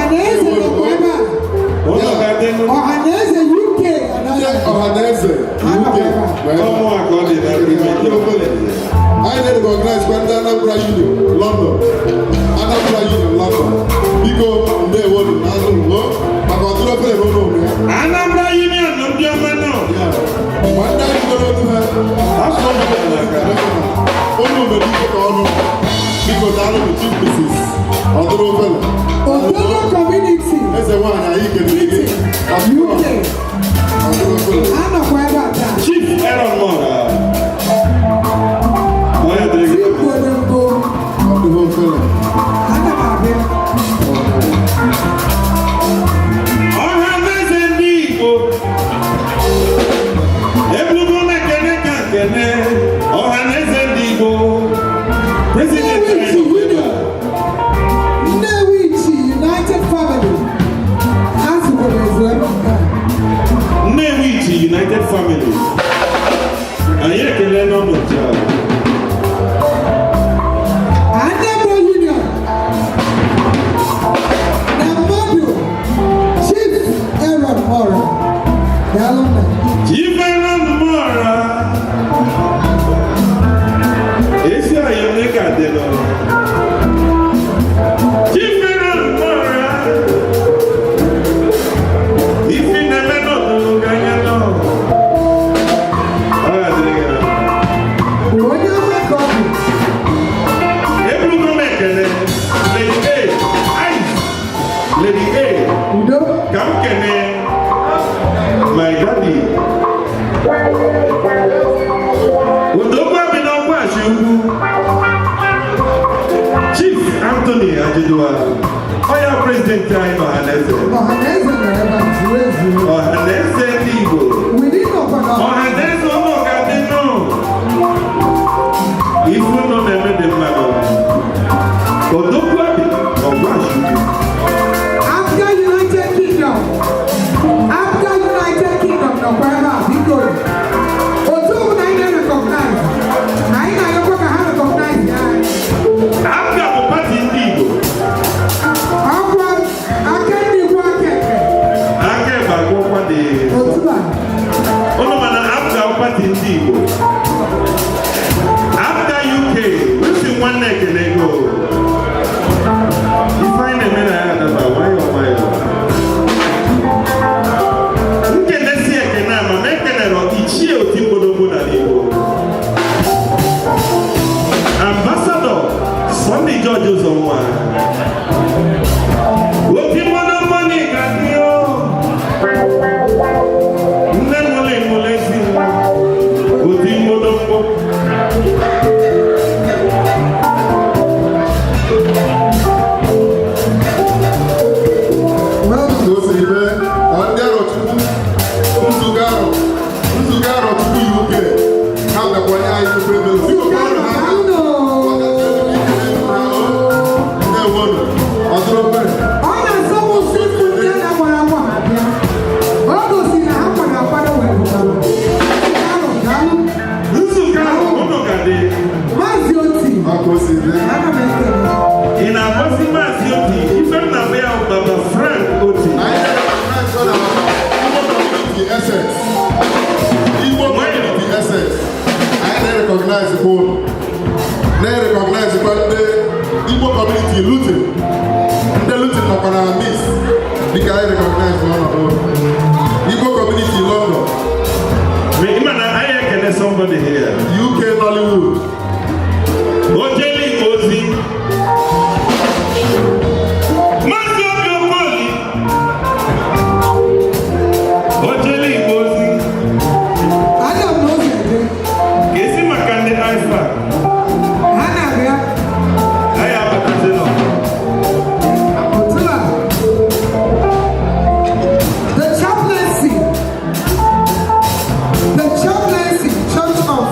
Ọhaneze nọkwa ebe a. Ụlọ ga-adị nụ. Ọhaneze UK. Ndị Ọhaneze UK nọ ebe a. Ọmụ a ka ọ dị na gọọmenti Ọhaneze. Anyị na-recognize kwa ndị Anambra Union London, Anambra Union London. Biko, ndewo na azụ maka ọdịrị ofere n'ụlọ ụlọ ya. Anambra Union, ndị ọma nọ. Ma ndị anyị goro otu ha Afọ m n'aka. Unu mere ike ka ọnụ. Biko, daalụ. Chief Mrs. Ọdịrị ofere. Otodo Community. Eze nwaanyị, anyị kelere gị. UK. Ọdịrị ofere. Anọkwa ebe a taa. Chief Aaron Mora. Onye dịrị gị. Chief Odongo. Ọdịrị ofere. Ana m abịa. Ọhaneze ndị Igbo. Ebubo na ekene ka nkene. Ọhaneze ndị Igbo. President anyị Nnewichi nọ ebe Union. A. Nnewichi United Family. Ha zukwara ezu ebe nke a. Nnewichi United Family. Anyị ekele n'ọnọdụ a. Anambra Union. Na mmadụ, Chief Aaron Mora. Daalụ nna. Chief Aaron Mora. Esi ayọ̀lẹ́ ka dị nọ. Chief Aaron Mora. Ifi na-eme n'ọdụrụ ganya nọ. Ọ ga-adịrị gị na mma. Onye ọma ka ọ bụ. Eburugo m ekele. Lady A, Ice. Lady A, Udo. ka m kene my daddy. Udokwa bi n'ọkwa achị ugwu. Chief Anthony Ajidua, onye president anyị n'Ọhaneze. Ọhaneze nọ ebe a zuo ezuo. Ọhaneze ndị Igbo. Wili nọkwa na Ọhaneze, ụmụ ga-adị nụ. Ifu nọ na-eme dị mma nụ. Odogwu abi n'ọgwa achị ugwu. APGA United Kingdom. APGA United Kingdom nọkwa ebe a, biko. Otu ọbụla anyị na-recognize. Anyị na-ayọkwa ka ha recognize ya. APGA bụ party ndị Igbo. Ọkwa aka ndị ikwu aka ekpe. Aka ebe agwọkwa dị. Otu a. Ụnụ mana APGA bụ party ndị Igbo. APGA UK, Wilson nwanne, ekele ego. Ife anyị na-eme na ya adaba nwayọọ nwayọọ. Nkene si ekene ama ma ekenere Ichie Otimgbodogbo n'ala Igbo. Ambassador Sunday George Uzonwa. Otimgbodogbo n'ịga dị o. Nne mụrụ emụrụ ezi nwa. Otimgbodogbo. Well, Ka o siri mee na ndị Arọchukwu, nzukọ Arọ, nzukọ Arọchukwu UK, ha bịakwanye anyị nnukwu ebe. Biko, kpọrọ ha aka. Daalụ. Ndewonu. Ọdụrụ obere. Ọ na-asọ m ụsụ ịfụ ndị a na-agbara akwa ha bịa. Ọ gosi na ha kwado akwado wee pụtara. Daalụ, daalụ. Nzukọ ahụ ụnụ ga dị. Maazị Oti, Ọ ka o siri mee. ana m ekele. Ị na-agbazi Maazị Oti, ife m na-akpọ ya bụ Baba Frank Oti. Anyị na-recognize na Igbo Community Essex. Igbo Community Essex. Anyị na-recognize kwa unu. Na-recognize kwa ndị Igbo Community Luton. Ndị Luton nọkwa na Miss. Dịka anyị recognize ọnọdụ unu. Igbo Community London. Ma ị ma na anyị ekele somebody here. UK Nollywood. Ojeli Igbo ozi. Maazị Obi Okoli. Ojeli Igbo ozi. Ana m n'ụzọ ede. Ka esi maka ndị IFA. Ha na-abịa. Anyị abatazi nọ. Otu a. The chaplaincy. The chaplaincy Church of.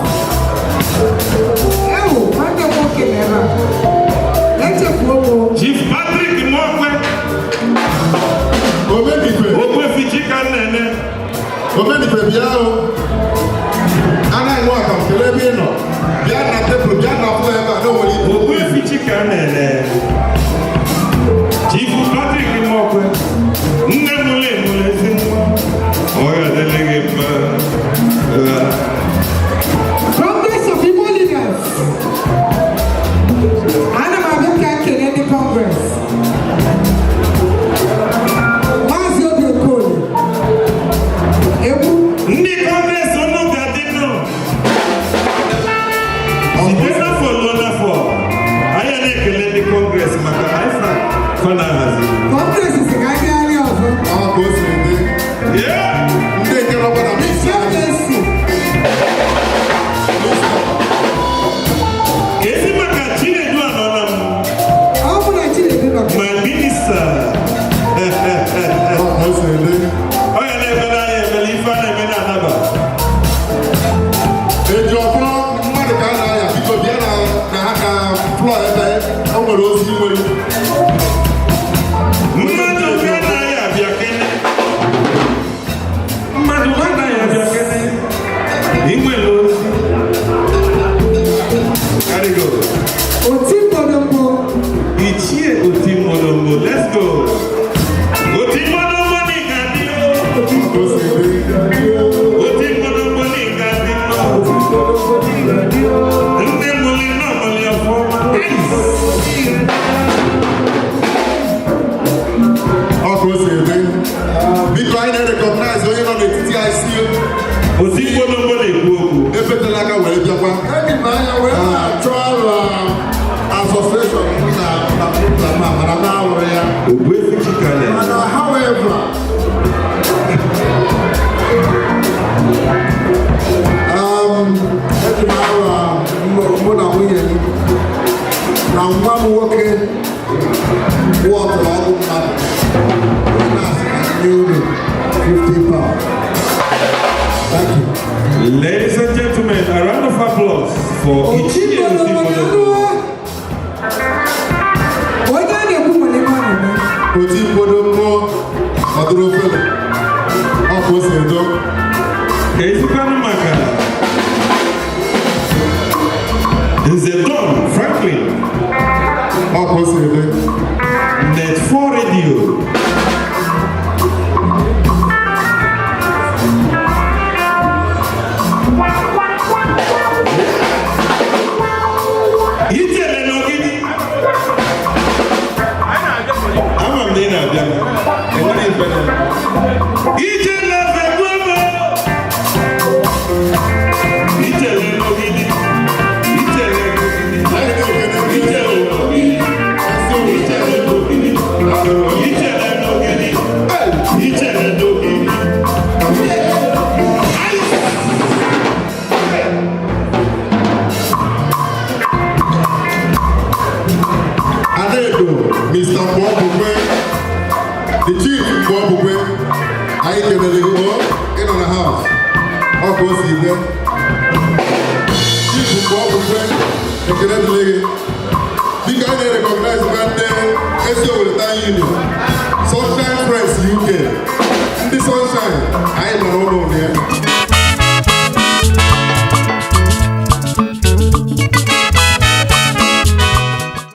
Ewo, nwanne m nwoke nọ ebe a. Echefuo m o. Chief Patrick Mokwe. Omenife. Ogbuefi Chika Nnene. Omenife, bịa o. Anaghị nwe akam, kelee ebe ị nọ. Bịa na tebụl, bịa na floor ebe a na o nwere ibu. Ogbuefi Chika Nnene. Chief Patrick Mokwe. ga-enye unu £50. Thank you. Ladies and gentlemen, a round of applause for Ichie Osimbodo. Onye a na-ekwu nwere ebe ọ na-eme. Oti mkpodo mmụọ ọdụrụ ofele ọ ka o si edo. Ka ezikwanụ maka Nze Don Franklin, Ọ ka o si edo. Net 4 Radio. Ijele n'Ogidi. Ama m na ị na-abịa m. Enwere ife na. Ijele fegbuo. Ijele n'Ogidi. Ijele n'Ogidi. Anyị na-ekene ndị Ijele n'Ogidi. Ijele n'Ogidi. Ijele n'Ogidi. Ijele n'Ogidi. Adedo, Mr. Mgbeọbụkwe, the chief Mgbeọbụkwe, anyị kelere gị o, ị nọ na house, ọ ka o si dị. Chief Mgbeọbụkwe, ekele dịrị gị. Biko, anyị na-recognize kwa ndị Ezi Owerri Town Union, Sunshine.